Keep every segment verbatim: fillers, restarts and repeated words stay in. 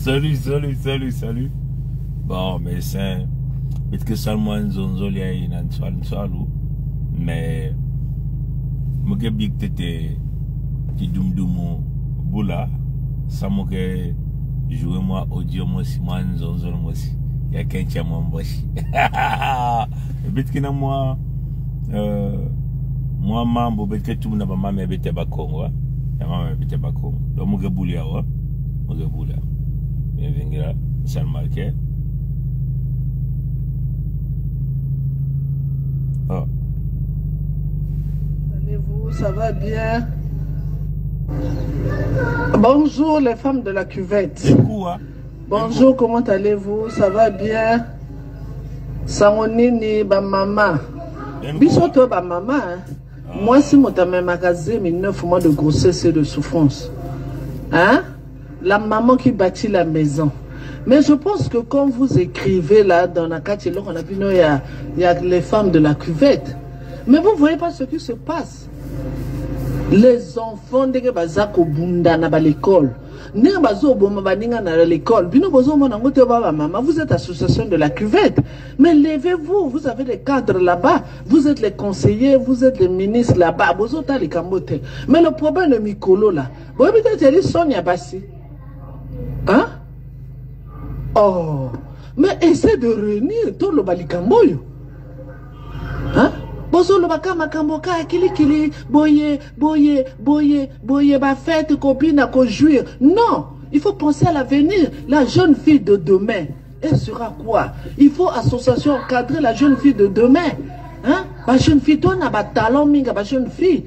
Salut, salut, salut, salut. Bon, mais c'est, peut-être que seulement nzonzol ya ina nswal nswalu. Mais, mo ke big tete, ti dum dum mo bula. Sa mo ke jouer mwa audio mosi, mwa nzonzol mosi. Ya ken tia mo mbosi. Peut-être que na mwa, euh, mwa mambu, peut-être que tout na ba mama ya bete Bakongo, hein. Ya mama ya bete Bakongo. Donc, mo ke buli awa. Mo ke buli awa. Bien, bien, ça marque. Oh. Allez-vous, ça va bien? Bonjour les femmes de la cuvette. Bonjour, comment allez-vous? Ça va bien? Sango nini, ba mama? Biso to ba mama, hein? Mwasi moto amemaka zemi neuf mois de grossesse et de souffrance. Hein? La maman qui bâtit la maison. Mais je pense que quand vous écrivez là, dans la quartier, là, on a vu, non, il y a, il y a les femmes de la cuvette. Mais vous voyez pas ce qui se passe. Les enfants, ndenge baza kobunda na ba l'école. Ndenge bazoboma baninga na l'école. Bino bozomona ngo te ba ba mama, vous êtes association de la cuvette. Mais levez-vous, vous avez les cadres là-bas. Vous êtes les conseillers, vous êtes les ministres là-bas. Bozotala likambo te. Mais le problème de mikolo là. Boyebi te teli Sonia basi. Hein? Oh. Mais essaie de réunir, toloba likambo oyo. Hein? Bozoloba kaka makambo kaka kilikili, boye, boye, boye, boye, ba fête, kobina, ko jouir. Non, il faut penser à l'avenir, la jeune fille de demain. Elle sera quoi? Il faut association encadrer la jeune fille de demain. Hein? Ba jeune fille, to na ba talent mingi, ba jeune fille.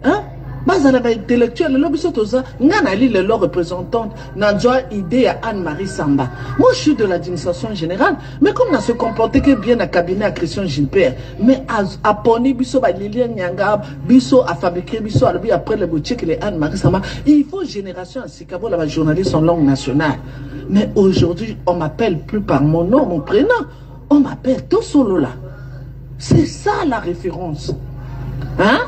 Hein? Bazala ba intellectuel, lelo biso toza, nga naleli lelo représentante, nazwa idée ya Anne-Marie Samba. Moi, je suis de l'administration générale, mais comme na se comporter que bien na cabinet à Christian Gilbert, mais a, aponi biso ba Lilian Nyanga, biso a fabriquer biso, alors après le boutique, les Anne-Marie Samba, il faut génération à Sikabo, là-bas, journaliste en langue nationale. Mais aujourd'hui, on m'appelle plus par mon nom, mon prénom. On m'appelle Tosolola. C'est ça la référence. Hein?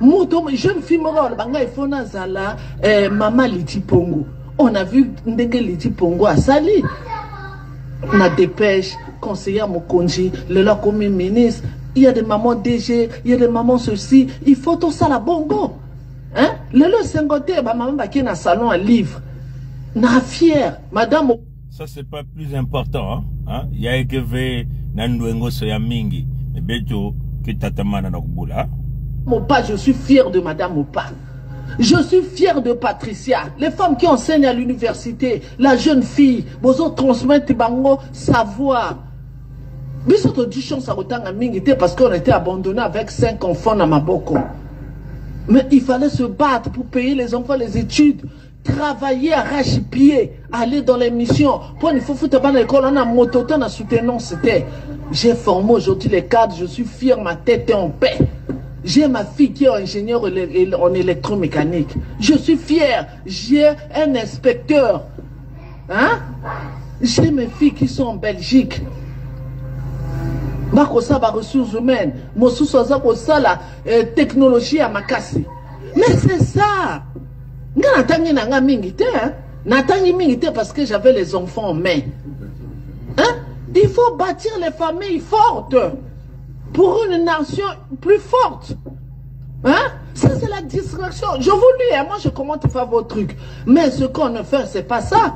Moto, jeune fille moko, banga ifona zala, eh, Mama Lydie Pongo. On a vu ndenge Lydie Pongo asali. Na dépêche, conseillère Mokonzi, lelo akomi ministre. Il y a des mamans D G, il y a des mamans ceci. Il faut tout ça la bongo. Hein? Lelo cinquante, ba mama ba ke na salon à livres. Na fière, madame. Ça, c'est pas plus important, hein? Hein? Ya ekeve na ndwengo so ya mingi. Mais beto ke tatamana na kubula, hein? Mopa, je suis fière de Madame Mopa. Je suis fière de Patricia. Les femmes qui enseignent à l'université, la jeune fille, bozo transmettre bango savoir. Biso tozwi chance ya kotanga mingi te parce qu'on était abandonné avec cinq enfants na maboko. Mais il fallait se battre pour payer les enfants les études. Travailler arrache-pied, aller dans les missions. Mpo na kofuta bana école, on a moto, on a soutenance. J'ai formé aujourd'hui les cadres, je suis fière, ma tête est en paix. J'ai ma fille qui est ingénieure élé-, él-, en électromécanique. Je suis fière, j'ai un inspecteur. Hein? J'ai mes filles qui sont en Belgique. Ba kosala ba ressources humaines, mosusu aza kosala, euh, technologie ya makasi. Mais c'est ça. Nga natangi na nga mingi te, hein? Natangi mingi te parce que j'avais les enfants en main. Hein? Il faut bâtir les familles fortes pour une nation plus forte. Hein? Ça, c'est la distraction. Je vous lis, hein, moi, je commente pas vos trucs. Mais ce qu'on ne fait, c'est pas ça.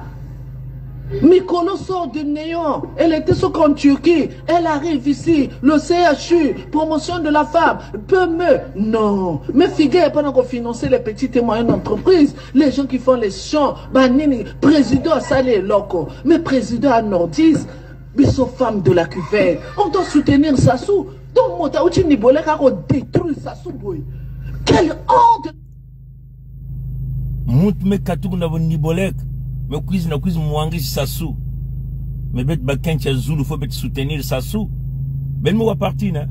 Mikolo sort de néant. Elle était sous en Turquie. Elle arrive ici. Le C H U, promotion de la femme, P M E. Non. Mais figure, pendant qu'on finançait les petites et moyennes entreprises, les gens qui font les champs, banini, président asali eloko. Mais président a nordiste. Biso femmes de la cuvette, on doit soutenir Sassou. Donc, moto auti Nibolek ako détruire Sassou boye. Quelle honte! Moto me katuka na bo Nibolek, me kwiza na kwiza mwangisa Sassou. Mais bet ba ken tia Zulu, faut bet soutenir Sassou. Ben mo wa parti na.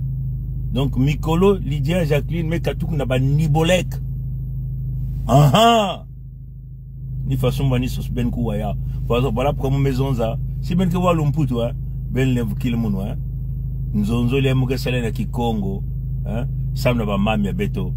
Donc, Mikolo, Lydia, Jacqueline, me katuka na ba Nibolek. Aha! Ni façon ba ni sos ben ku wa ya. Voilà, voilà pourquoi mo me zonza. Si ben ke wa lumputu, hein. Ben lem kil mun, hein. Nzonzol ya mo ke sala na Kikongo, hein. Sam na ba mama ya beto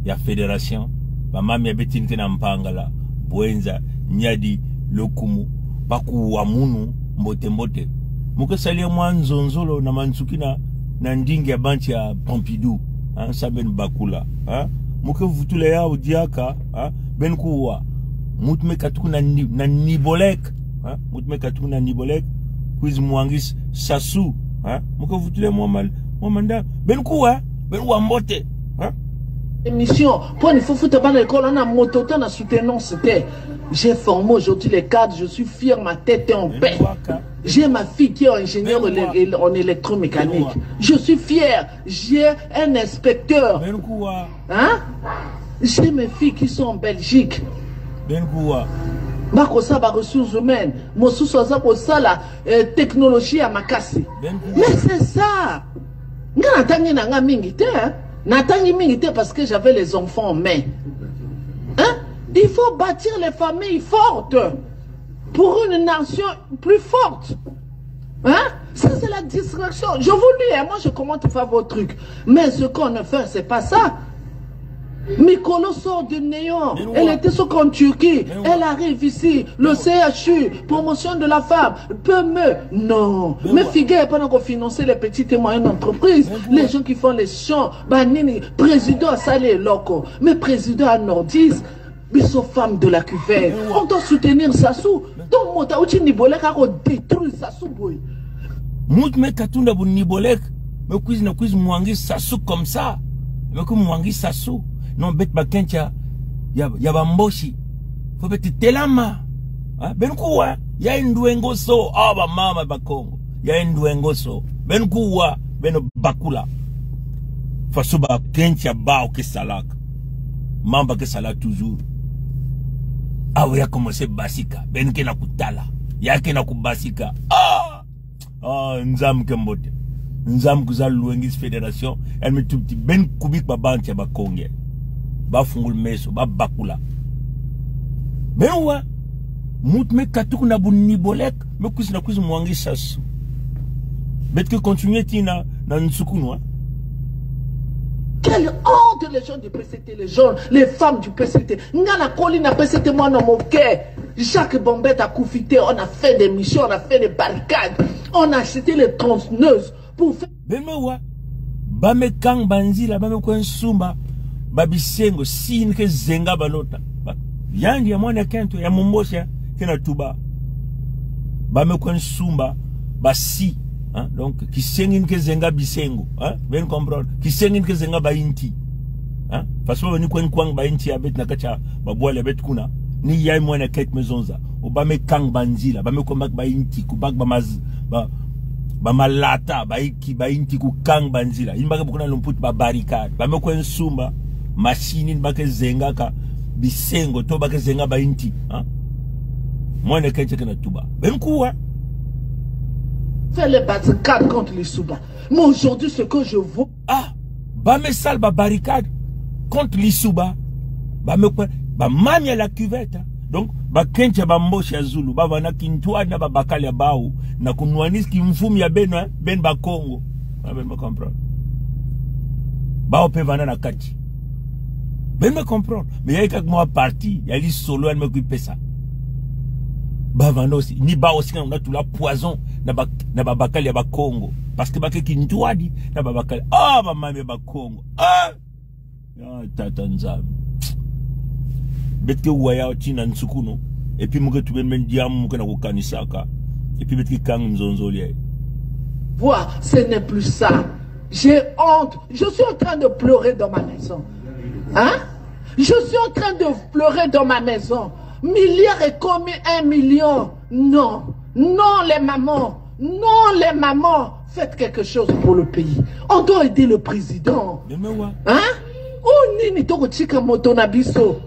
ya fédération. Ba mama ya beto ni ke na Mpangala, Bouenza, Niari, Lékoumou. Bakuwa munu, mbote mbote. Mu ke sali mwa nzonzolo na mansukina, na ndinga ya banti ya Pompidou. Hein, ça ben bakula. Hein? Mu ke vutula ya odiaka, hein? Ben kuwa. Mut me katukuna ni-, na nibolek. Hein? Mut me katukuna nibolek. Kwiz mwangis sasu. Hein? Mu ke vutula mwa mal-, mwa manda. Ben kuwa. Ben wa mbote. Hein? Émission. Point il faut foutre bas l'école, on a mototan à soutenance. J'ai formé aujourd'hui les cadres, je suis fier, ma tête est en paix. J'ai ma fille qui est ingénieure élé-, éle-, en électromécanique. Je suis fier, j'ai un inspecteur. Hein? J'ai mes filles qui sont en Belgique. Bako sa ba ressources humaines. Mosusu aza kosala, euh, technologie ya makasi. Mais c'est ça. Nga natangi na nga mingi te, hein? Natangi mingi te parce que j'avais les enfants en main. Hein? Il faut bâtir les familles fortes pour une nation plus forte. Hein? Ça, c'est la distraction. Je vous le dis, hein, moi, je commente pas vos trucs. Mais ce qu'on a fait, c'est pas ça. Mykolos sort du néant. Elle était sous en Turquie. Elle arrive ici. Le C H U, promotion de la femme, P M E. Non. Mais figurez pas qu'on finance les petites et moyennes entreprises. Les gens qui font les champs, banini, président à Salé Loco. Mais président à Nordis, Biso femme de la cuvette. On doit soutenir Sassou. Donc, mot a outil Nibolek a détruit Sassou boy. Mut me katunda bu Nibolek. Me kwiz na kwiz mwangi Sassou comme ça. Me kwiz mwangi Sassou. Non, bet ba kentia. Ya, ya ba mboshi. Faut bet telama. Hein? Ben kuwa. Ya ndwengo so. Ah, ba mama ba Kongo. Ya ndwengo so. Ben kuwa. Ben bakula. Faso ba kentia ba oke salak. Mamba ke sala toujours. Awe ya commencé basika. Ben ke na kutala. Ya ke na kubasika. Ah! Ah, nzam ke mbote. Nzam kuza Luengis Fédération. El me tubti ben kubik ba bantia ba Kongo. Ba fungul meso, ba bakula. Ben wa. Mut me katuk na bu Nibolek. Me kwiz na kwiz mwangi Sassou. Bet ke continuer tina na nsukunwa. Quelle honte, les gens du P C T, les gens, les femmes du P C T. Nga na koli na P C T, moi, non, mon cœur. Jacques Bambette a profité, on a fait des missions, on a fait des barricades, on a acheté les tronçonneuses pour faire. Ben me wa. Ba me kang ba nzila, ba me kwen sumba. Ba bisengo, si ni ke zenga ba lota. Ba, yandi ya mwana kento, ya mumbosha, ke na tuba. Ba me kwen sumba, ba si. Hein? Donc, kisengi ni ke zenga bisengo. Hein? Ben comprendre. Kisengi ni ke zenga ba inti. Hein? Faso ni kwen kwang ba inti ya bet na katia, ba bwala bet kuna. Ni ya mwana ket me zonza. O ba me kang ba nzila, ba me kwen bak ba inti, ku bak ba maz-, ba, ba malata, ba iki, ba inti ku kang ba nzila. In ba ke bukuna lumput ba barricade. Ba me kwen sumba, machine in ba ke zenga ka, bisengo, to ba ke zenga ba inti. Hein? Mwana kentia ke na tuba. Ben kuwa. Fais les barricades contre les Souba. Mais aujourd'hui, ce que je vois. Ah, ba me sal ba barricade contre Lissouba. Ba me kwen, ba mami à la cuvette. Donc, ba kentia ba mboshi ya Zulu, ba vana kintwad na ba bakal ya bawu, na kunwanis ki mfum ya beno, eh, ben ba Kongo. Ah, ben me comprendre. Bawu pe vana na kati. Ben me comprendre. Mais ya ikak mwa parti, ya li solo, ya me kwi pesa. Ba vana aussi, ni ba aussi kan na tula poison, na ba, na ba bakal ya ba Kongo. Parce que ba ke kintwadi, na ba bakal. Ah, ba mami ba Kongo. Ah! Ya, tata Nzambi. Bet ke waya oti na nsukuno. Et puis mu ke tuben ben diam mu ke na kukanisaka. Et puis bet ke kang nzonzo liye. Voilà, ce n'est plus ça. J'ai honte. Je suis en train de pleurer dans ma maison. Hein? Je suis en train de pleurer dans ma maison. Milliard et commis un million. Non. Non, les mamans. Non, les mamans. Faites quelque chose pour le pays. On doit aider le président. Hein? Oh, nini toko tika moto na biso.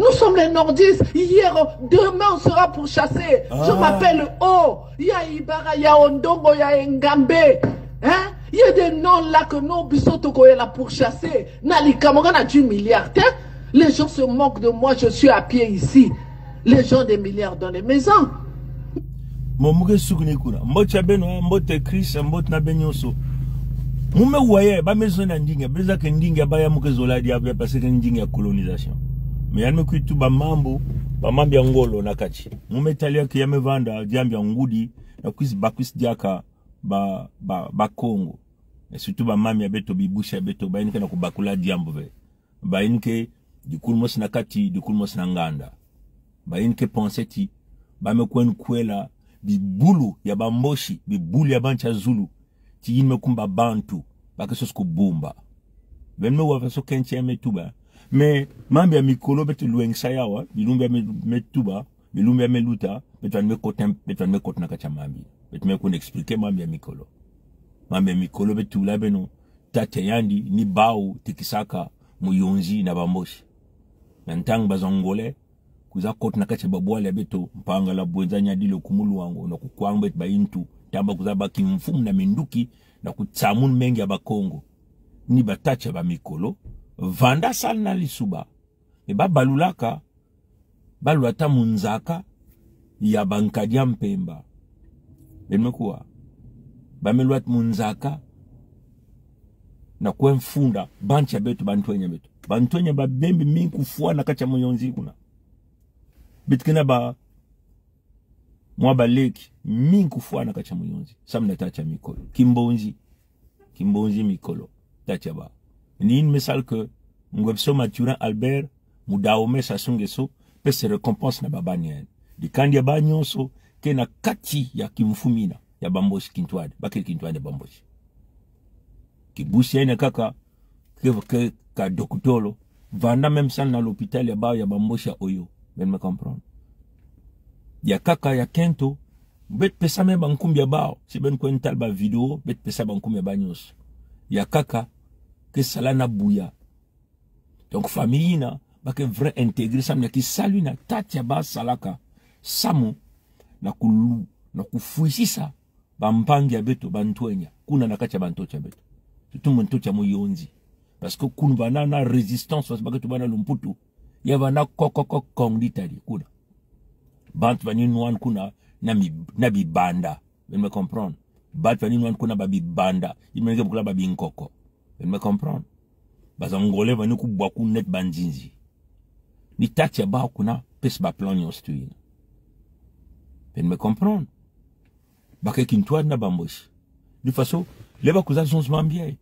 Nous sommes les nordistes. Hier, demain, on sera pourchassés. Je m'appelle O. Ya Ibara, ya Ondongo, ya Engambe. Hein? Il y a des noms là que nos bisous toko ya la pourchassés. Na li kamogana du milliard, hein? Les gens se moquent de moi, je suis à pied ici. Les gens des milliards dans les maisons. Mo mu ke sukuni kuna. Mbote ya beno, mbote Chris, mbote na beno so. Mu me waya, ba me zona ndinga, beza ke ndinga, ba ya mu ke zola dia, ba pase ke ndinga colonisation. Mais ya me kwitu ba mambu, Ba mambu ya ngolo na kati. Mu me tala ke ya me vanda, diambu ya ngudi, na kwis ba kwis diaka, ba, ba, ba Kongo. E surtout ba mambu ya beto, bibusi ya beto, ba ini ke na kubakula diambu ve. Ba ini ke, di kulmos na kati, di kulmos na nganda. Ba ini ke pensé ti, ba me kwen kwela, bibulu ya ba Mbosi, bibulu ya bantu ya Zulu, ti ini me kumba bantu, ba ke sos kubumba. Ben me wa va so kenti ya me tuba. Me, mambu ya mikolo beto lwengsa yawa, bilumbu ya me, me tuba, bilumbu ya me luta, beto van me kotem, beto van me kot na kati ya mambu. Beto me kwen expliquer mambu ya mikolo. Mambu ya mikolo beto la beno, tata yandi, ni baw, tekisaka, muyonzi na ba Mbosi. Na ntangu ba Zangolais, kwiza kot na kati ya ba bwala ya beto, Mpangala, Bouenza, Niari, Lékoumou, Loango, na kukwang beto ba Intu, tamba kwiza ba kimfumu na minduki, na kutsamun mengi ya ba Kongo. Ni ba tata ya ba mikolo, vanda sal na lisuba. E ba balulaka, ba lwata mu nzaka, ya ba nkadi ya mpemba. Ben me kuwa. Ba me lwat mu nzaka, na kwen funda, bantu ya beto, bantwenya beto. Bantwenya ba bembe mingi kufwa na kati ya muyonzi kuna. Beto kena ba, mwa ba leki, mingi kufwa na kati ya muyonzi. Samu na tata ya mikolo. Kimbonzi. Kimbonzi mikolo. Tata ya ba. Ni ini me sal ke, Ngwebso Mathurin Albert, mu Dahomey Sassou Nguesso, pese récompense na ba bani. Dikandi ya ba nyonso, ke na kati ya kimfumu ina, ya ba Mbosi kintwadi, ba ke kintwadi ya ba Mbosi. Kibusi ya ina kaka, ke, ke ka dokotolo, vanda même sal na l'hôpital ya baw ya ba Mbosi ya Oyo. Ben me comprendre. Ya kaka ya kento, beto pesa même ba nkumbu ya baw, si ben kwen tala ba vidéo, beto pesa ba nkumbu ya ba nyonso. Ya kaka, ke sala na buya. Donc, famille ina, ba ke vrai intégré, samu na ki salu ina, tata ya ba salaka, samu, na kulu, na kufwisisa, ba mpangi ya beto, bantwenya, kuna na kati ya bantoto ya beto. Surtout mu ntoto ya muyonzi. Parce que kuna ba na, na résistance, parce que ba ke tuba na lumputu, ya ba na kokokokong ditadi, kuna. Bantu ba ni nwan kuna, na mi, na bibanda. Ben me comprendre. Bantu ba ni nwan kuna ba bibanda. Ini me ke bukula ba binkoko. Ben me comprendre. Ba Zangolais ba ni kubwa ku net ba nzinzi. Ni tata ya ba kuna, pese ba plan nyonso tu ina. Ben me comprendre. Ba ke kintwadi na ba Mbosi. Di faso, le ba kwiza zonza mambu ya.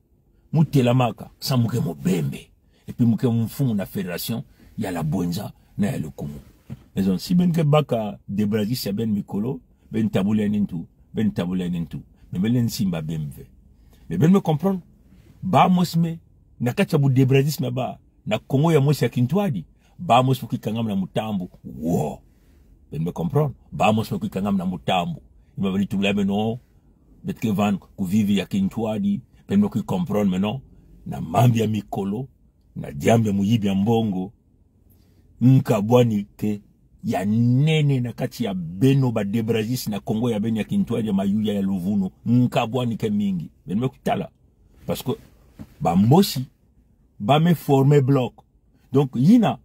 Mu telamaka, samu ke mubembe. Et puis mu ke mfumu na fédération, ya la Bouenza, na ya Lékoumou. Raison, si ben ke baka Debrazis ya ben mikolo, ben tabula nintu, ben tabula nintu. Mais ben len simba bembe. Mais ben me comprendre. Ba Mbosi me, na kati ya bu Debrazis me ba, na Kongo ya Mbosi ya kintwadi. Ba Mbosi me kwi kangam na mutambu. Wo. Ben me comprendre. Ba Mbosi me kwi kangam na mutambu. Ima bani tubula me no. Beto ke van ku vivi ya kintwadi. Ben me kwi comprendre me no. Na mambu ya mikolo. Na diambu ya muyibi ya mbongo. Nkabwani ke ya nene na kati ya beno ba Debrazis na Kongo ya beno ya kintwadi ya mayuya ya luvunu. Nkabwani ke mingi. Ben me kwi tala. Parce que ba Mbosi ba me former bloc. Donc, ina,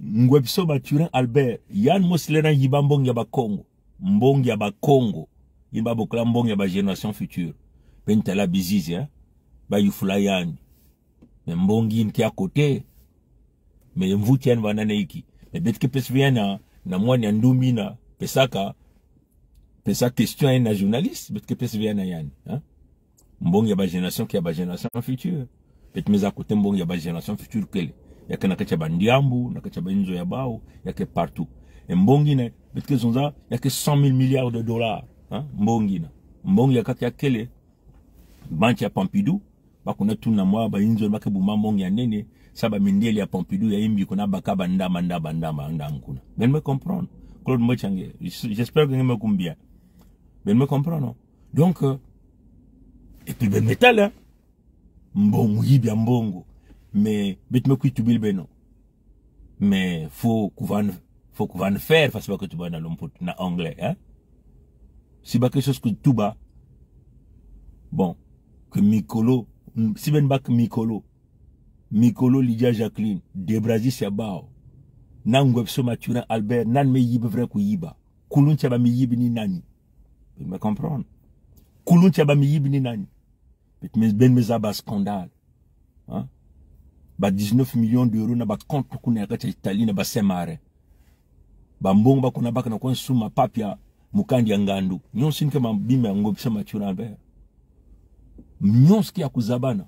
Ngwebso Mathurin Albert, yan Mbosi le na yiba mbongi ya ba Kongo. Mbongi ya ba Kongo. Ini ba bokila mbongi ya ba génération future. Ben tala bizizi, hein. Ba yufula yandi. Mais mbongi ini ke à côté. Mais mvuti yandi va na neiki. Mais beto ke pese ve yandi na, na mwani ya ndomina, pesaka, pesa question ya na journaliste, beto ke pese ve yandi na yandi, hein. Mbongi ya ba génération ke ya ba génération future. Beto me zaa kote mbongi ya ba génération future kele. Ya ke na kati ya ba ndiambu, na kati ya ba inzo ya baw, ya ke partout. E mbongi ina, beto ke zonza, ya ke cent mille milliards de dollars, hein, mbongi ina. Mbongi ya kaka ya kele, banki ya Pompidou, ba kuna tuna mwa ba inzo, ba ke buma mbongi ya nene, sa ba mindele ya Pompidou, ya imbi kuna baka ba ndama, ndama, ndama, ndama kuna. Ben me comprendre. Claude Mochange, j'espère que nge me kumbi ya. Ben me comprendre, non? Donc, euh, et puis ben me tala, hein. Mbongo, muyibi ya mbongo. Mais, beto me kwi tubil beno. Mais, faut ku van, faut ku van faire, faso ba ke tuba na lumputu, na anglais, hein. Si ba ke sos ku tuba. Bon, ke mikolo, mm, si ben ba ke mikolo. Mikolo Lydia Jacqueline, Debrazis ya baw. Na Ngwebso Mathurin Albert, nan me yiba vrai ku yiba. Kuluntu ya ba mi yiba ni nani. Ben me comprendre. Kuluntu ya ba mi yiba ni nani. Beto me, ben me zaa ba scandale. Hein? Ba dix-neuf millions d'euros na ba compte kuna ya kati ya Italie na ba Saint-Marin. Ba mbongo ba kuna baka na kwandi suma papier, mukanda ya ngandu. Nyonso inike ma bima ya Ngwebso Mathurin Albert. Nyonso ki ya kuzabana.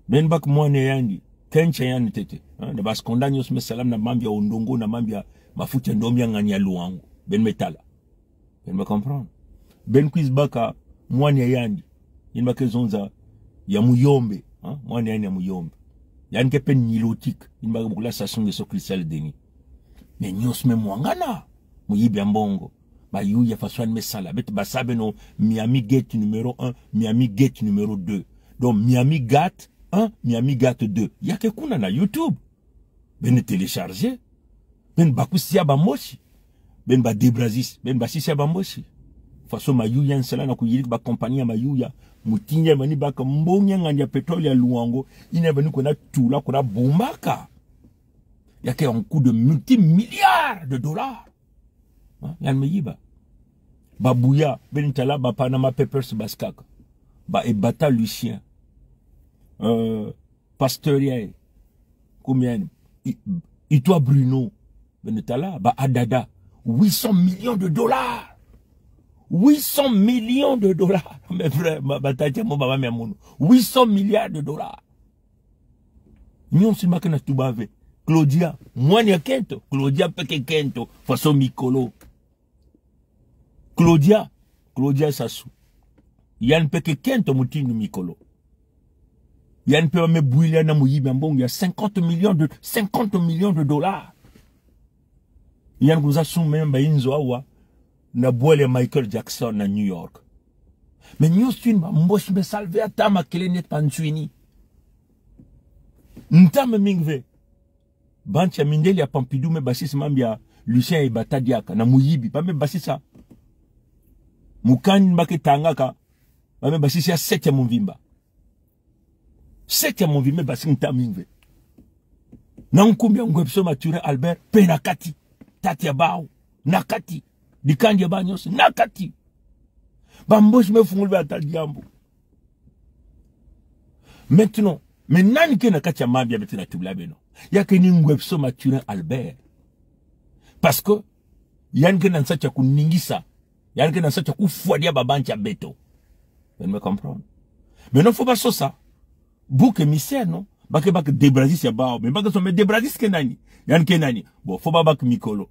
Ben baka mwana yandi, kencha yandi ntete. Hein, na ba scandale nyonso me sala na mambu ya Ondongo, na mambu ya mafuta ya ndombi ya ngani ya Luango. Ben me tala. Ben me comprendre. Ben kwiza baka mwana yandi. Ina baka zonza ya Muyombe. Hein? Mwana yandi ya Muyombe. Yandi ke pen nilotique. Ina baka bokila Sassou Nguesso, Christel Denis. Mais nyonso me mwangana. Muyibi ya mbongo. Mayuya façon me sala. Beto basa beno Miami Gate numéro un, Miami Gate numéro deux. Donc Miami Gate un, Miami Gate deux. Ya ke kuna na YouTube. Ben télécharger. Ben bakusi ya ba Mbochi. Ben ba débrazis. Ben basisi ya ba Mbochi. Façon mayuya nsala na kuyiriki ba compagnie ya mayuya. Mutindu ya bani baka mbongo ya ngani ya pétrole ya Luango. Ina bani kuna tula kuna bumbaka. Ya ke un coût de multimilliards de dollars. Hein? Yandi me yiba. Ba Buya, ben tala ba Panama Papers baskaka. Ba Ebata Lucien. Euh, Pasteur ya, combien? I-, Itoi Bruno. Ben tala, ba Adada. Huit cents millions de dollars. Huit cents millions de dollars. Mes frères, ba, ba tata mo, ba, ba, mi amono. Huit cents milliards de dollars. Nyonso ma ke na tuba ve. Claudia, mwana ya Kento. Claudia peke Kento. Façon mikolo. Claudia, Claudia Sassou. Yandi peke Kento mutindu mikolo. Yandi pe ba me bwila na muyibi ya mbongo ya cinquante millions de, cinquante millions de dollars. Yandi kuza sum me ba inzo awa na bwala ya Michael Jackson na New York. Mais nyonso twin ba Mbochi me sala ve, a tama kele net pa nswini. Ntama mingi ve. Bancha mindele ya Pompidou me basisa mambu ya Lucien Ebata diaka na muyibi. Ba me basisa. Mukanda ba ke tangaka. Ba me basisa ya sete ya mvimba. Sete ya mvimba me basisa ntama mingi ve. Na nkumbu ya Ngwebso Mathurin Albert pe na kati. Tata ya bawu. Na kati. Dikandi ya bawu nyonso. Na kati. Ba Mbochi me fungula ve a ta diambu. Maintenant, mais nani ke na kati ya mambu ya beto na tubila beno? Ya ke ni Ngwebso Mathurin Albert. Parce que, yandi ke na nsatu ya kuningisa. Yandi ke na nsatu ya kufwadi ya ba bancha beto. Ben me comprendre. Maintenant, faut ba sosa. Bouc émissaire, non? Ba ke, ba ke débrazis ya bawu. Mais ba ke so, mais débrazis ke nani? Yandi ke nani? Bon, faut ba, ba ke mikolo.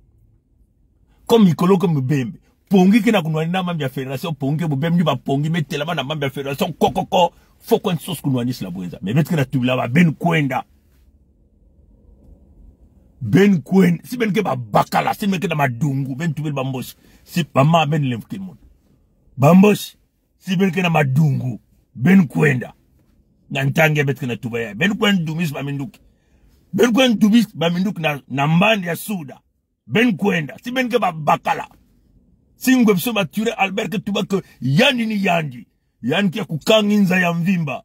Comme mikolo ke mbembe. Pongi ke na kunwani na mambu ya fédération, Pongi ke mbembe ni ba Pongi, me tela ba na mambu ya fédération, ko, ko, ko. Faut qu'on sos kunwani sila bwenza. Mais beto ke na tubila ba, ben kwenda. Ben kwenda. Si ben ke ba bakala, si ben ke na madungu, ben tubila ba Mbochi. Si ba ma ben lemfu kilmon. Ba Mbochi. Si ben ke na madungu, ben kwenda. Na ntangi ya beto ke na tuba ya. Ben kwenda dumisa ba minduki. Ben kwenda dumisa ba minduki na, na mbandi ya Suda. Ben kwenda. Si ben ke ba bakala. Si Ngwebso Mathurin Albert ke tuba ke yandi ni yandi. Yandi ke ya kukanga inza ya mvimba.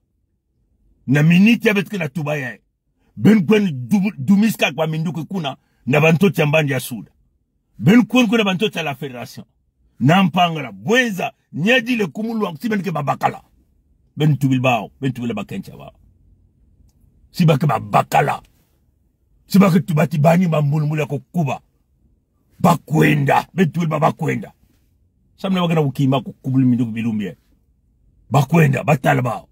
Na miniti ya beto ke na tuba ya. Ben kwenda du-, dumisa kak ba minduki kuna, na bantoto ya mbandi ya Suda. Ben kwenda kuna bantoto ya la fédération. Na Mpangala, bwenza, Niari, Lékoumou, Luango, si ben ke ba bakala. Ben tubila bawu, ben tubila ba kencha bawu. Si ba ke ba bakala. Si ba ke tuba ti bani ba mbulumbulu ya kukuba. Ba kwenda, ben tubila ba, ba kwenda. Samna ba ke na kukima kukubula minduki bilumbi. Ba kwenda, ba tala bawu.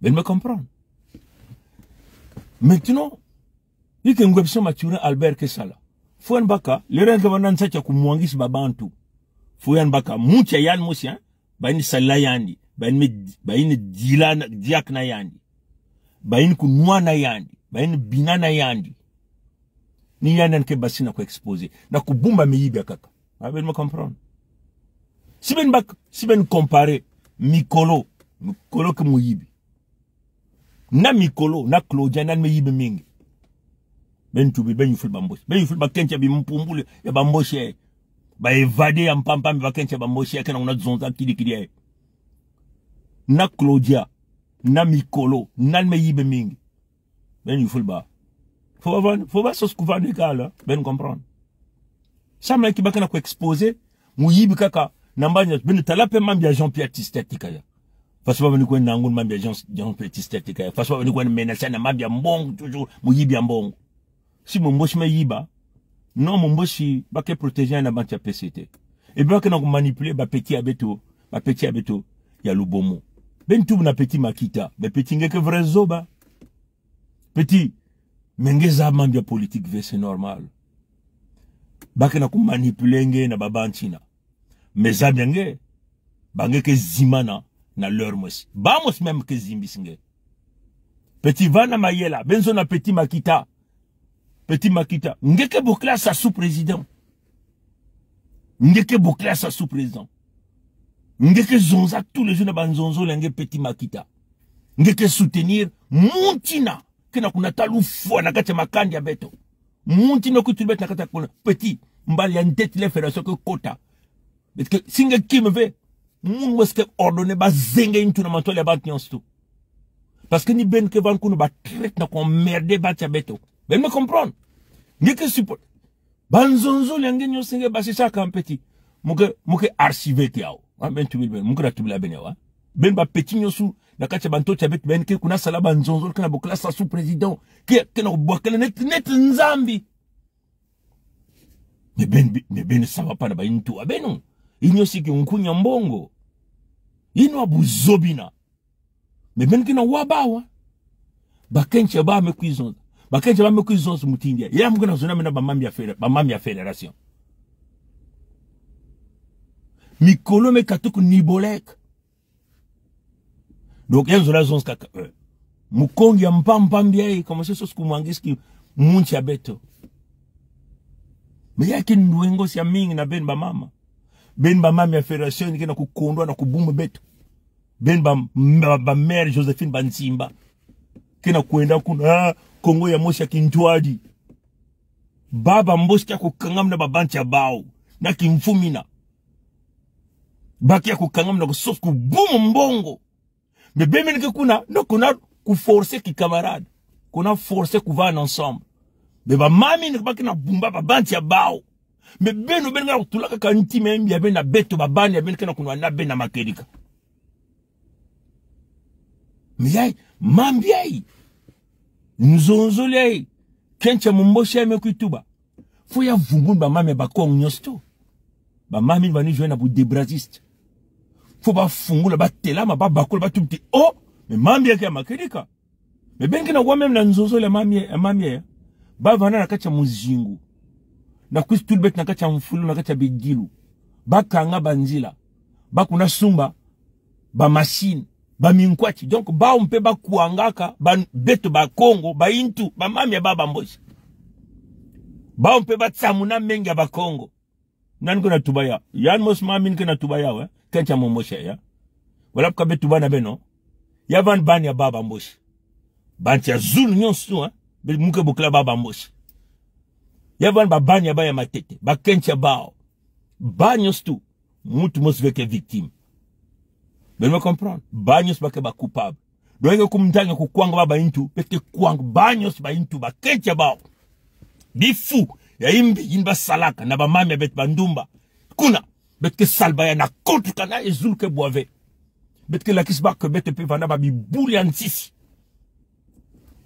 Ben me comprendre. Maintenant, ike Ngwebso Mathurin Albert ke sala. Faut yandi baka, leren ke ba na nsatu ya kumwangisa ba bantu. Faut yandi baka, muncha yandi mosi, hein? Ba ini sala yandi, ba ini me, ba ini dila na, diak na yandi. Ba ini kunwa na yandi, ba ini bina na yandi. Ni yandi yandi ke basi na ku exposer. Na kubumba miyibi akaka. Ah, ben me comprendre. Si ben bak, si ben comparer, mikolo, mikolo ke muyibi. Na mikolo, na Claudia, nani me yibi mingi. Ben tubila, ben yuful ba Mbochi. Ben yuful ba kencha bi mpumbulu ya ba Mbochi. Ba évadé ya mpampam ba kencha ba Mbochi, ke na una zonza kidi kidi. Na Claudia, na mikolo, nani me yibi mingi. Ben yuful ba. Faut ba, faut ba sos kuvani kala, ben comprendre. Samna ki ba ke na ku exposer, muyibi kaka, na mbandi, ben tala pe mambu ya Jean-Pierre Tistè Tika ya. Faso ba ni kwe nangun mambu ya Jean, Jean-Pierre Tistè Tika ya. Faso ba ni kwe menacer na mambu ya mbongo, toujours, muyibi ya mbongo. Si mu Mbochi me yiba, Non, Mumboshi, ba ke protéger na bantia P C T. E ba kena ku manipuler ba petit ya beto, ba petit ya beto ya Lubomo. Ben tub na petit Makita, ba petit nge ke vrai zoba. Petit, me nge zab mambia politique ve, c'est normal. Ba kena ku manipuler nge na ba bantina. Me zab ya nge, ba nge ke zimana na leur mwes. Ba mwes même ke zimbis nge. Petit, vana mayela, benzo na petit Makita. Petit Makita, nge ke bokila sa sous-président. Nge ke bokila sa sous-président. Nge ke zonza tous les jours na banzonzole ya nge petit Makita. Nge ke soutenir muntina kena ku nata lufwa na katia makandi ya beto. Muntina ku tub beto na katia kuna. Petit, mbali ya ndet le fédération ke kota. Parce que si nge kim ve, mun wes ke ordonner ba ze nge into na mantoile ya bantu nyans tu. Parce que ni ben ke van kuna ba traître na ku emmerder bantia beto. Ben me comprendre. Nge ke support. Banzonzole ya nge nyans nge basisa kan petit. Mu ke, mu ke archiver ke yaw. Ah, ben tubil ben, mu ke ra tubil a ben yaw. Ben ba petit nyans tu, na katia bantoto ya beto, ben ke kuna sala banzonzole kena bokila sa sous-président. Ke, kena bokila net, net Nzambi. Me ben, me ben saba pa na ba into a beno. Inyo si ki nkunya mbongo. Ino abu zobina. Me ben kena wa bawa. Ba kentia ba me kwizon. Ba kentia ba me kwizon su mutindia. Ya mu kena zona me na ba mambia fédé-, ba mambia fédération. Mikolo me katuk ni bolek. Donc, ya nzola zonz kaka, euh, mu kongi ya mpam mpam bia, e, comment ça, sos ku mwangis ki muntia beto. Me ya ki ndwengo si ya mingi na ben ba mama. Ben ba mama ya fédération, kena ku kondwa na ku bumba beto. Ben ba, ba, ba mère Joséphine Banzimba. Kena kwenda kuna, ah, Kongo ya mosi ya kintwadi. Baba Mboshi kia ku kangam na ba bantia baw. Na kimfumina. Ba kia ku kangam na ku sos ku bumba mbongo. Me be men ke kuna, no kuna ku forcer ki camarade. Kuna forcer ku vana ensemble. Me ba mami ne ba kena bumba ba bantia baw. Me beno ben kena ku tulaka ka nti me mbia ben na beto ba bani ya ben kena kuna na ben na makedika. Me yai, mambia i. Nzonzole i. Kentia Mumboshi ya me kwituba. Fo ya vumbun ba mami ya ba Kongo nyans tu. Ba mami ba ni joindre na bu Debraziste. Fo ba fungula ba telama ba bakula ba tubti. Oh, me mambia ke ya makedika. Me ben kena wa même na nzonzole ya mami, ya mami ya. Ba vana na katia muzingu. Na kwis tubet na katia mfulu, na katia bidilu. Ba kanga banzila. Ba kuna sumba ba machine, ba minkwati. Donc, baw mpe ba kwangaka, ba beto ba Kongo, ba into, ba mami ya Baba Mboshi. Baw mpe ba tsamuna mengi ya ba Kongo. Nan kena tuba ya. Yan mos mami kena tuba ya, we. Kentia Mumboshi ya. Wala ka be tuba na beno. Ya van bani ya Baba Mboshi. Bantia Zulu nyans tu, eh. Be mu ke bokila Baba Mboshi. Ya van ba bani ya ba ya matete. Ba kentia baw. Ba nyans tu. Muntu mos ve ke victime. Be me comprendre. Ba nyans ba ke ba coupable. Donc, e ke kum ntangi ku kwang ba ba into, bet ke kwang ba nyans ba into ba kentia baw. Bifu, ya imbi, yin ba salaka, na ba mami ya bet ba ndumba. Kuna, bet ke salba ya na kotu kana e Zulu ke bwa ve. Bet ke lakis ba ke bet pe vana ba bi buli ansisi.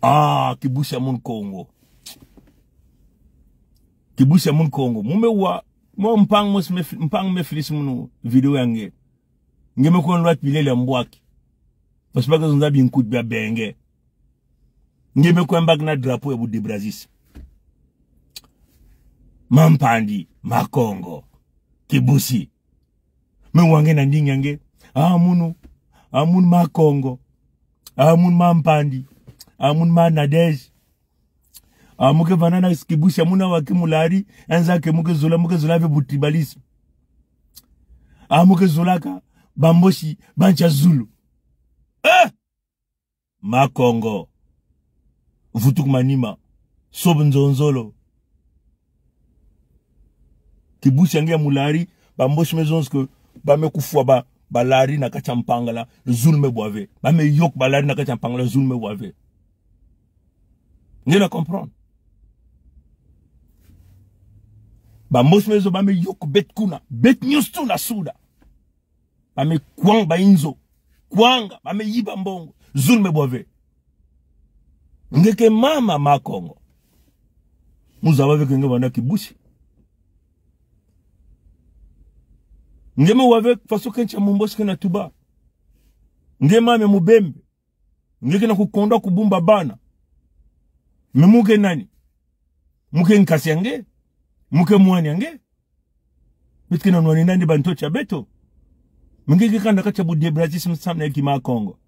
Ah, Kibusi ya Mun Kongo. Kibusi ya Mun Kongo. Mu me wa, mo mpang mos me, mpang me filis munu video ya nge. Nge me kwen lwat bilele mbwaki. Pas ba ke zonza bi nkut bia benge. Nge me kwen bak na drapeau ya bu Debraziste. Mampandi, Makongo, Kibusi. Me wa nge na ndingi ya nge. Ah, munu. Ah, munu Makongo. Ah, munu Mampandi. Ah, munu Manadej. Ah, mu ke vana na Kibusi ya muna wa ke mulari, enza ke mu ke zola, mu ke zola ve bu tribalisme. Ah, mu ke zolaka, ba Mboshi, bantia Zulu. Eh! Makongo. Vutuk manima. Sob nzonzolo. Kibusi ya nge ya mulari, ba Mboshi me zonz ke, ba me kufwa ba, ba lari na katia Mpangala, Zulu me bwa ve. Ba me yok ba lari na katia Mpangala, Zulu me bwa ve. Nge na comprendre. Ba Mboshi me zo ba me yok bet kuna. Bet nyans tu na suda. Ba me kwang ba inzo. Kwanga, ba me yiba mbongo. Zulu me bwa ve. Nge ke mama Makongo. Mu zaba ve ke nge vanda kibusi. Nge me wa ve faso kento ya Mumbosi kena tuba. Nge mame Mubembe. Nge kena kukondwa kubumba bana. Me mu ke nani? Mu ke nkasi ya nge? Mu ke mwani ya nge? Beto kena nwani nani ba ntoto ya beto? Me nge ke kanda kati ya bu debrazisme samna eki ma Kongo.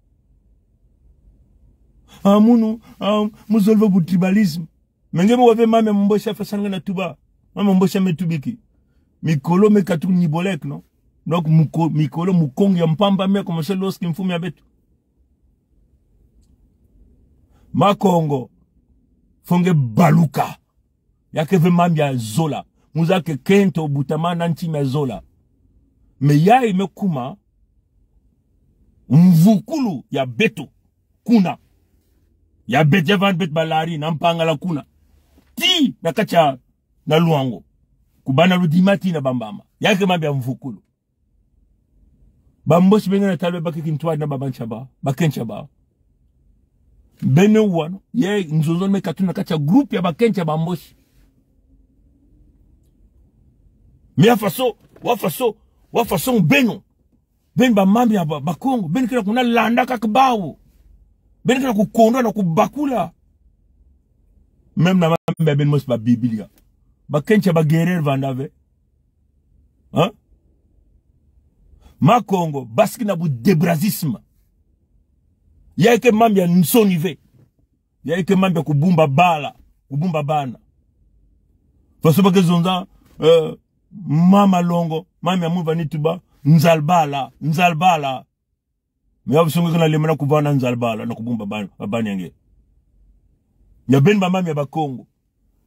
Ah, munu, ah, mu zolve bu tribalisme. Me nge me wa ve mame Mumbosi a fesa nge na tuba. Mame Mumbosi a me tubiki. Mikolo me katu ni bolek, no? Donc, muko-, Mikolo Mukongo ya mpamba me komanse loski mfumu ya beto. Ma Kongo, fo nge baluka. Ya ke ve mambu ya zola. Mu zaa ke kento butama na nti me zola. Me ya i me kuma mvukulu ya beto kuna. Ya beto ya van beto balari na Mpangala kuna. Tii na kati ya na Luango. Kubana Ludima tii na Bambama. Ya ke mambu ya mvukulu. Ba Mbosi be nge na tala ba ke kintwari na ba bancha ba, ba kencha ba. Beno wano, ye nzonzon me katu na kati ya groupe ya ba kencha ba Mbosi. Me a faso, wa faso, wa faso beno. Ben ba mambu ya ba, ba Kongo, ben kena kuna landa kak bawo. Ben kena kukondwa na kubakula. Même na mambu ya ben Mbosi ba Biblia. Ba kencha ba gerer vanda ve. Hein? Ma Kongo, basiki na bu debrazisme. Ya ke mambu ya nsoni ve. Ya ke mambu ya kubumba bala, kubumba bana. Faso ba ke zonza, euh, mama Longo, mambu ya mu vani tuba, nzal bala, nzal bala. Me ya faso nge kena lemana kuvana nzal bala, na kubumba bana, bana ya nge. Ya ben ba mambu ya ba Kongo.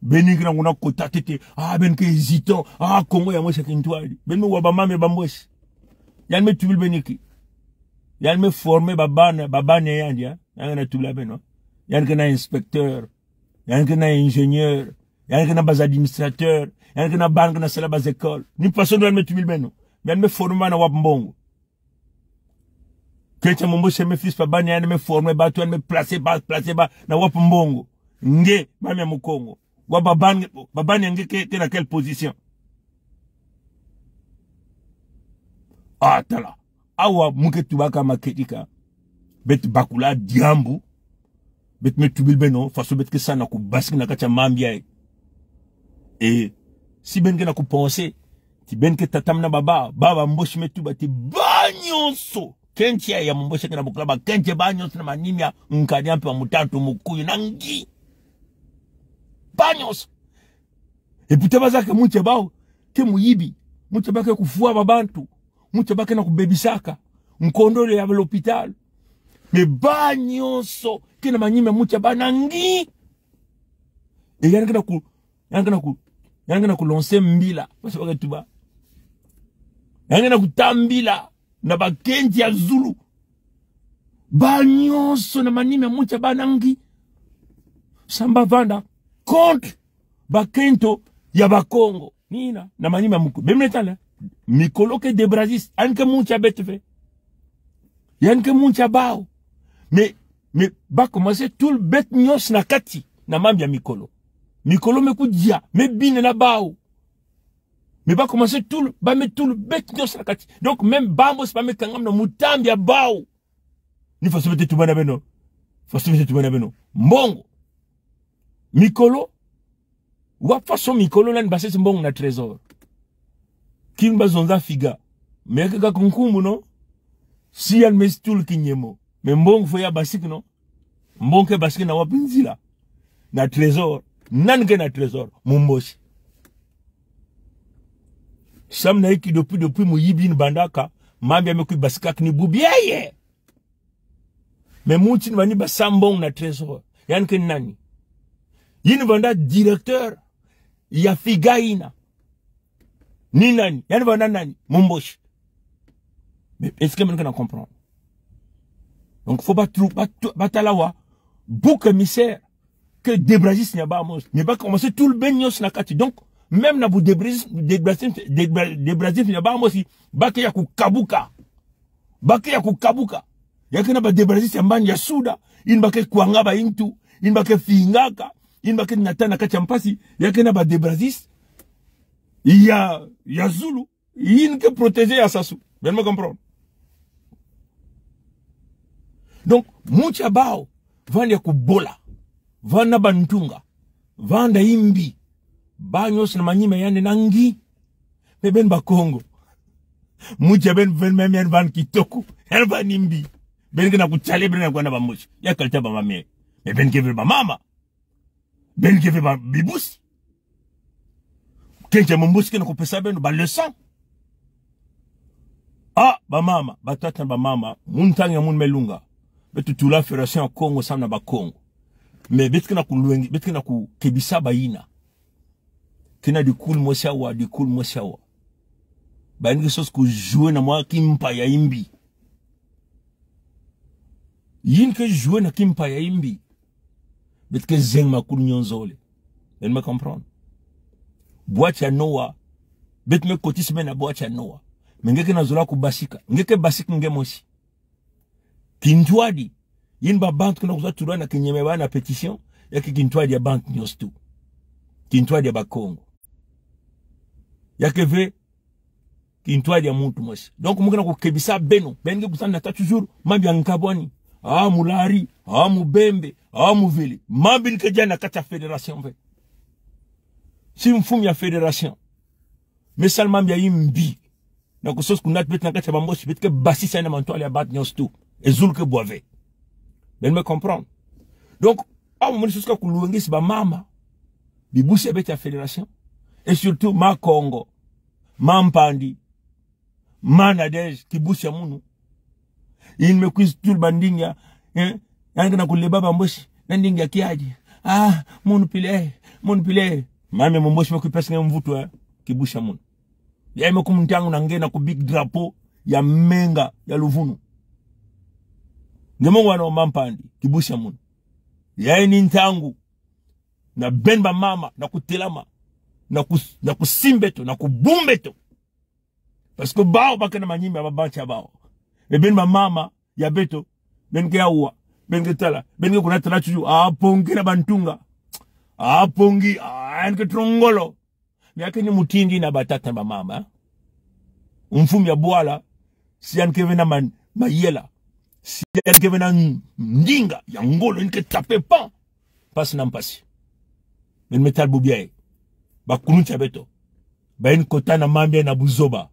Beno kena kuna kota tete, ah, beno ke hésitant, ah, Kongo ya mwese kintwari. Beno me wa ba mambu ya ba Mbosi. Yan me tubil beno ki. Yan me forme ba bana, ba bana ya ndia. Yan kena tubil beno. Yan kena inspecteur. Yan kena ingénieur. Yan kena ba administrateur. Yan kena ba kena sala ba école. Ni faso yan me tubil beno. Yan me forme na wap mbongo. Kencha Mumbosi me fils ba bana ya me forme ba tu ya me placer ba, placer ba na wap mbongo. Nge, mambu ya Mukongo. Wa ba bana, ba bana ya nge ke, ke na quelle position? Ah, tala. Awa mu ke tuba ka ma ke tika. Beto bakula diambu. Beto me tubil beno, faso beto ke sa na kubasiki na kati ya mambu ya. E, si beno kena kupenser, ti beno ke tatamana ba ba, ba ba Mbosi me tuba ti ba nyonso. Kencha ya Mbosi kena bokila ba kencha ba nyonso na manima ya nkadi ampe ba mutantu Mukuyu na ngi. Ba nyonso. E puta ba zake muncha bawo, ke muyibi. Muncha ba ke kufwa ba bantu. Muncha ba kena kubebisaka. Nkondolo ya ba l'hôpital. Me ba nyonso, kena manima ya muncha ba na ngi. E yan kena ku, yan kena ku, yan kena ku lancer mbila. Ba sa ba ke tuba. Yan kena kuta mbila. Na ba kencha ya zulu. Ba nyonso na manima ya muncha ba na ngi. Sam ba vanda. Contre. Ba kento ya ba Kongo. Nina, na manima ya Muku. Beno me tala. Mikolo ke debraziste. Yan ke muncha beto ve. Yan ke muncha bawo. Me, me, ba komanse tul beto nyonso na kati. Na mambu ya Mikolo. Mikolo me kudia. Me bine na bawo. Me ba komanse tul, ba me tul beto nyonso na kati. Donc, même ba Mbosi ba me kangam na mutambi ya bawo. Ni faso beto tuba na beno. Faso beto tuba na beno. Mbongo. Mikolo. Wa faso Mikolo nani basisi mbongo na trésor. Kin ba zonza figa. Me ke ka kunkumbu, no? Si yan me tul kinyemo. Me mbongo fo ya basiki, no? Mbongo ke basiki na wapi nzila? Na trésor. Nani ke na trésor? Mumbosi. Sam na iki depuis, depuis muyibi ni bandaka, mambu ya me kwi basikak ni bubi. Yeye. Me munchi ni mani ba sa mbongo na trésor. Yan ke nani? Yin vanda directeur ya figa ina. Ni nani? Yan vanda nani? Mumbosi. Mais est-ce que beno kena comprendre? Donc, fo ba trou, ba, ba tala wa bouc émissaire ke debraziste ya ba Mbosi. Mais ba komanse tul beno nyonso na kati. Donc, même na bu debraziste, debraziste, debra-, debraziste ya ba Mbosi, ba ke ya kukabuka. Ba ke ya kukabuka. Ya kena ba debraziste ya mban ya suda. Ini ba ke kwanga ba intu. Ini ba ke fingaka. Yin ba kena tata na kati ya mpasi, ya kena ba de Brazzis. Ya, ya Zulu. Yin ke protéger ya Sassou. Beno me comprendre. Donc, mwutia bao, vanda ya kubola, vanda bantunga, vanda imbi, ba nyos na manyima ya ne nangi. Me ben Bakongo. Mwutia ben, ben, me, me, vanda kitoko. Hen vanda imbi. Ben kena kuchale, ben kena kwenda ba Mbosi. Ya kalta ba mame. Me ben ke vre ba mama. Ben ke vre ba bibusi. Kentia Mumbusi kena kupesa beno ba leçon. Ah, ba mama, ba tata, ba mama, mwin tangi ya mwin me lunga. Beto tula Fédération ya Kongo, sam na Bakongo. Me beto kena kulwengi, beto kena kukebisa ba ina. Kena di kul mwesi awa, di kul mwesi awa. Ba yin ke sos ku jouer na mwa kimpa ya imbi. Yin ke jouer na kimpa ya imbi. Beto ke zeng ma kul nyon zole. Beno me comprendre. Bwati ya Noa. Beto me koti sime na bwati ya Noa. Me nge kena zola kubasika. Nge ke basik nge mosi. Kintwadi. Yin ba bantu kena kuza tula na kinyeme ba na pétition. Ya ke kintwadi ya bantu nyos tu. Kintwadi ya Bakongo. Ya ke ve kintwadi ya muntu mosi. Donc, mwin kena kukebisa beno. Ben ke kusa na ta toujours. Mambi ya nkabwani. Ah, mulari. Ah, mubembe. Ah, muvili. Mambi ni ke dia na kati ya fédération ve. Si mfumu ya fédération me sal mambi ya imbi, na kusos kunat beto na kati ya ba Mbosi, beto ke basisa na mantwal ya bantu nyos tu. E Zulu ke bwa ve. Beno me comprendre. Donc, awa mwin sos ka kulwengis ba mama. Bibusi ya beto ya fédération. Et surtout, ma Kongo. Ma Mpandi. Ma Nadège, kibusi ya mwin. Yin me kwiz tul ba ndinga, eh? Yan kena kuleba ba Mbosi, na ndinga kiadi. Ah, mwin pile, mwin pile. Mame Mumbusi me kwi pesa nge mvutu, eh? Kibusi ya mwin. Ya me kum ntangu na nge na kubik drapeau ya menga, ya luvunu. Nge mo ngwano ma Mpandi, kibusi ya mwin. Ya ini ntangu. Na ben ba mama, na kutelama. Na kus-, na kusim beto, na kubum beto. Parce que bao ba kena manyima ba bantu ya bao. E ben ba mama ya beto, ben ke awa, ben ke tala, ben ke kuna tala tuju, a pongi na bantunga. A pongi, a, en ke trongolo. Me ya keni mutindi na ba tata ba mama. Mfumu ya bwala, si yan ke ve na man, mayela. Si yan ke ve na ndinga, ya ngolo, en ke tape pan. Mpasi na mpasi. Beno me tala bubiae. Ba kuluntu ya beto. Ba yin kota na mambi na buzoba.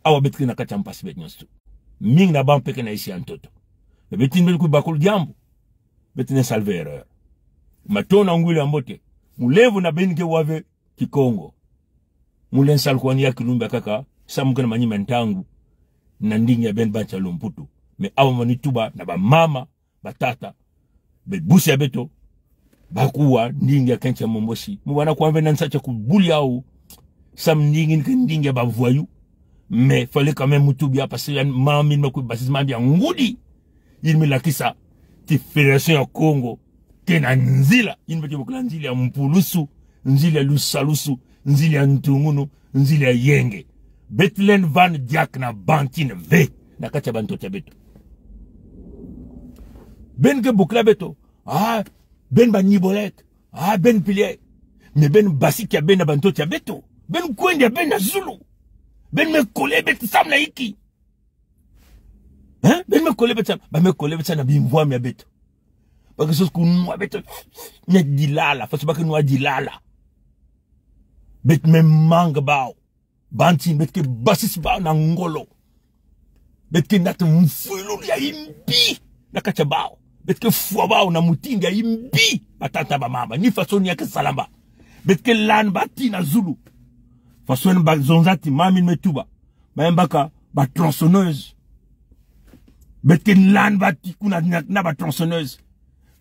Awa beto kena kati ya mpasi beto nyos tu. Mingi na ba mpeke na isi ya ntoto. Me beto ini beto kwi bakul diambu. Beto ne salve erreur. Mato na ngwili ya mbote. Mulevu na ben ke wave Kikongo. Mulen sal kwani ya kilumbu akaka. Sam kena manyima ntangu. Na ndinga ya ben bantu ya lumputu. Me awa mani tuba na ba mama. Ba tata, bibusi ya beto, ba kuwa ndinga ya Kentia Mombosi. Mu bana kwa mve na nsa tia kubuli awu. Sam ndinga ini ke ndinga ya ba voyou. Mais fallait quand même mu tuba ya, parce que ya mambi ini me kwi basis mambi ya ngudi. Ini me lakisa ti Fédération ya Kongo kena nzila, ini me ke bokila nzila ya mpulusu, nzila ya lusalusu, nzila ya ntungunu, nzila ya yenge. Beto len vana diak na bantin ve na kati ya bantoto ya beto. Ben ke bokila beto, ah, ben ba Nibolek, ah, ben pile. Mais ben basik ya ben na bantoto ya beto. Ben kwenda ya ben na Zulu. Ben me kole beto sam na iki. Hein? Ben me kole beto sam, ba me kole beto sam na bimvwam ya beto. Ba ke sos kunwa beto na dilala, faso ba ke nwa dilala. Beto me manga bao. Bantin, beto ke basis bao na ngolo. Beto ke nat mfwilul ya imbi na kati ya bao. Beto ke fwa bao na mutindi ya imbi, ba tata ba mama. Ni faso ni ya ke salamba. Beto ke lan ba ti na Zulu. Faso ni ba zonza ti, mambi ini me tuba. Ba yamba ka ba tronçonneuse. Beto ke lan ba ti kuna na, na ba tronçonneuse.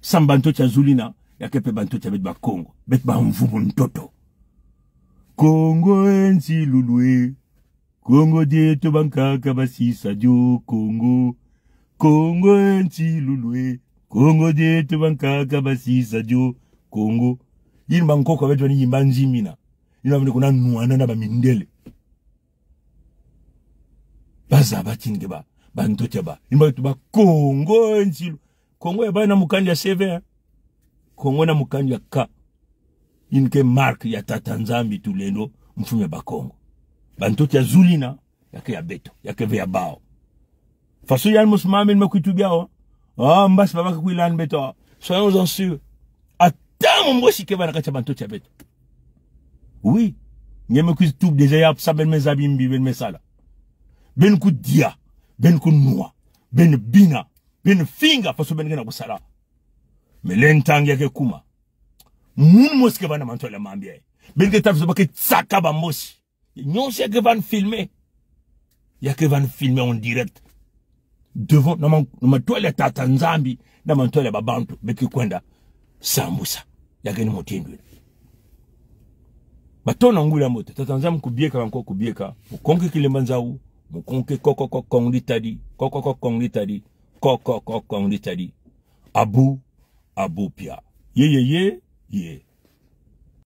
Sam bantoto ya Zulu ina, ya ke pe bantoto ya beto ba Kongo. Beto ba mvu ntoto. Kongo e nsi lulu e. Kongo dieto bankaka basisa dio Kongo. Kongo e nsi lulu e. Kongo dieto bankaka basisa dio Kongo. Ini ba nkoko ya beto ini yimba nzimina. Ini ba mine kuna nwana na ba mindele. Ba zaba tin ke ba, bantoto ya ba. Ini ba tuba Kongo e nsi lu-, Kongo ya ba na mukanda ya seve, eh. Kongo na Mukanyu ya ka. Ina ke mark ya Tata Nzambi tulendo, mfumu ya Bakongo. Bantoto ya zulina, ya ke ya beto, ya ke ve ya bao. Faso ya mos mame me kwi tubia o. Ah, mbas baba ke kwi lan beto. Soyons-en sûrs. Ata mwom Mbosi ke va na kati ya bantoto ya beto. Oui. Nge me kwi tub déjà ya sa ben me zabi mbi ben me sala. Ben ku dia, ben ku nwa, ben bina, ben finga faso ben kena ku sala. Me len tang ya ke kuma. Mwom Mbosi ke va na mantwala mambi. Ben ke taf so ba ke tsaka ba Mbosi. Nyon si ya ke van filmer. Ya ke van filmer en direct. Devant, na man, na mantwala Tata Nzambi, na mantwala ba bantu, be ke kwenda sambusa. Ya ke ni motindo. Ba tona ngula moto, Tata Nzambi kubieka, nko kubieka, mukonke kilemba nzau, mukonke kokoko kong ditadi, kokoko kong ditadi, kokoko kong ditadi. Abu, abu pia. Ye, ye, ye, ye.